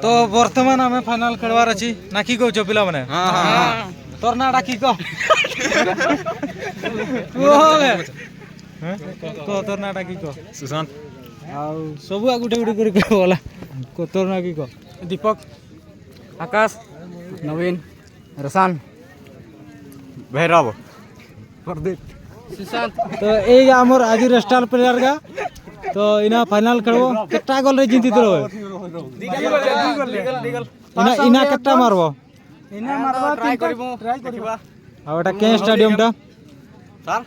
ତ ବର୍ତ୍ତମାନ ଆମେ ଫାଇନାଲ ଖେଳବାର ଅଛି ନା କି କହୁଛ ପିଲାମାନେ? ତୋର ନାଁଟା କି କହ? କହ, ତୋର ନାଁଟା କି କହ? ସୁଶାନ୍ତ। ଆଉ ସବୁ ଆଉ ଗୋଟେ ଗୋଟେ କରି ଗଲା। ତୋର ନାଁ କି କହ? ଦୀପକ, ଆକାଶ, ନବୀନ, ରୋଶାନ, ଭୈରବ, ପ୍ରଦୀପ, ସୁଶାନ୍ତ। ତ ଏଇ ଆମର ଆଜିର ଷ୍ଟାର ପ୍ଲେୟାର ଗା। ତ ଇନା ଫାଇନାଲ ଖେଳବ। କେତେଟା ଗୋଲରେ ଜିତିଥିଲ? ଇନା ଇନା କେତେଟା ମାରବ? ଟ୍ରାଏ କରିବୁ, ଦେଖିବା। ଆଉ ଏଟା କେଁ ଷ୍ଟାଡିୟମଟା? ସାର୍।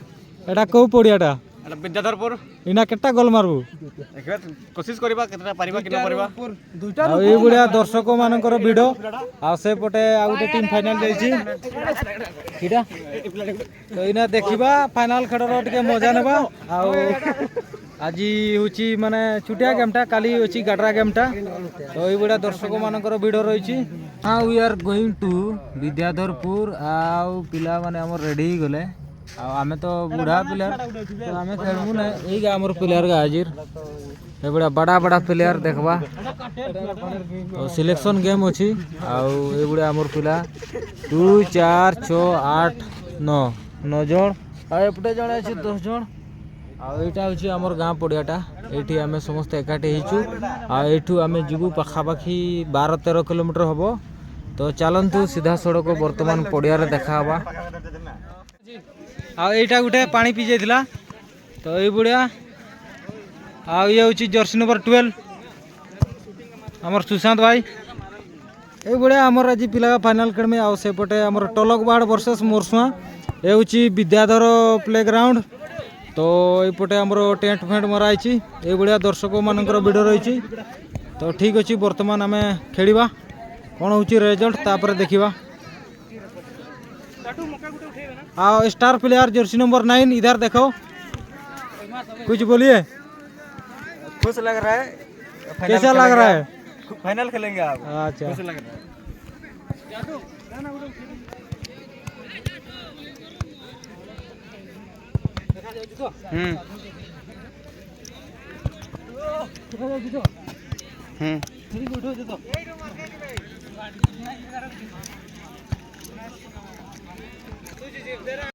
ଏଟା କୋଉ ପଡ଼ିଆଟା? ଏଟା ବିଦ୍ୟାଧରପୁର। ଇନା କେତେଟା ଗୋଲ ମାରବୁ? ଦେଖିବା, କୋସିସ କରିବା, କେତେଟା ପାରିବା କି ନ ପାରିବା। ଆଉ ଏଇଭଳିଆ ଦର୍ଶକ ମାନଙ୍କର ଭିଡ଼। ଆଉ ସେପଟେ ଆଉ ଗୋଟେ ଟିମ୍ ଫାଇନାଲ ଯାଇଛି ଏଇଟା। ତ ଏଇନା ଦେଖିବା, ଫାଇନାଲ ଖେଳର ଟିକେ ମଜା ନେବା। ଆଉ ଆଜି ହେଉଛି ମାନେ ଛୋଟିଆ ଗେମ୍ଟା, କାଲି ଅଛି ଗାଡରା ଗେମ୍ଟା। ତ ଏଇଭଳିଆ ଦର୍ଶକ ମାନଙ୍କର ଭିଡ଼ ରହିଛି। ହଁ, we are going to Bidyadharpur. ଆଉ ପିଲାମାନେ ଆମର ରେଡ଼ି ହେଇଗଲେ। ଆଉ ଆମେ ତ ବୁଢ଼ା ପିଲା, ତ ଆମେ ଖେଳିବୁ ନା। ଏଇ ଆମର ପ୍ଲେୟାର ହାଜିର, ଏଭଳିଆ ବଡ଼ା ବଡ଼ା ପ୍ଲେୟାର ଦେଖବା। ତ ସିଲେକ୍ସନ୍ ଗେମ୍ ଅଛି। ଆଉ ଏଇଭଳିଆ ଆମର ପିଲା 2, 4, 6, 8, 9, 9 ଜଣ। ଆଉ ଏପଟେ ଜଣେ ଅଛି, 10 ଜଣ। ଆଉ ଏଇଟା ହେଉଛି ଆମର ଗାଁ ପଡ଼ିଆଟା। ଏଇଠି ଆମେ ସମସ୍ତେ ଏକାଠି ହେଇଛୁ। ଆଉ ଏଇଠୁ ଆମେ ଯିବୁ ପାଖାପାଖି 12-13 କିଲୋମିଟର ହେବ। ତ ଚାଲନ୍ତୁ, ସିଧାସଳଖ ବର୍ତ୍ତମାନ ପଡ଼ିଆରେ ଦେଖା ହେବା। ଆଉ ଏଇଟା ଗୋଟେ ପାଣି ପିଇ ଯାଇଥିଲା। ତ ଏଇଭଳିଆ। ଆଉ ଇଏ ହେଉଛି ଜର୍ସି ନମ୍ବର 12, ଆମର ସୁଶାନ୍ତ ଭାଇ। ଏଇଭଳିଆ ଆମର ଆଜି ପିଲା ଫାଇନାଲ ଖେଳିବେ। ଆଉ ସେପଟେ ଆମର ଟଲକବାଡ଼ ଭର୍ସେସ୍ ମୋରସୁଆଁ। ଏ ହେଉଛି ବିଦ୍ୟାଧର ପ୍ଲେ ଗ୍ରାଉଣ୍ଡ। ତ ଏଇପଟେ ଆମର ଟେଣ୍ଟ ଫେଣ୍ଟ ମରା ହେଇଛି। ଏଇଭଳିଆ ଦର୍ଶକମାନଙ୍କର ଭିଡ଼ ରହିଛି। ତ ଠିକ୍ ଅଛି, ବର୍ତ୍ତମାନ ଆମେ ଖେଳିବା, କ'ଣ ହେଉଛି ରେଜଲ୍ଟ ତାପରେ ଦେଖିବା। ଆଉ स्टार प्लेयर जर्सी नंबर 9, इधर देखो, कुछ बोलिए। खुश लग रहा है। कैसा लग रहा है? फाइनल खेलेंगे आप। अच्छा। खुश लग रहा है। हम्म हम्म।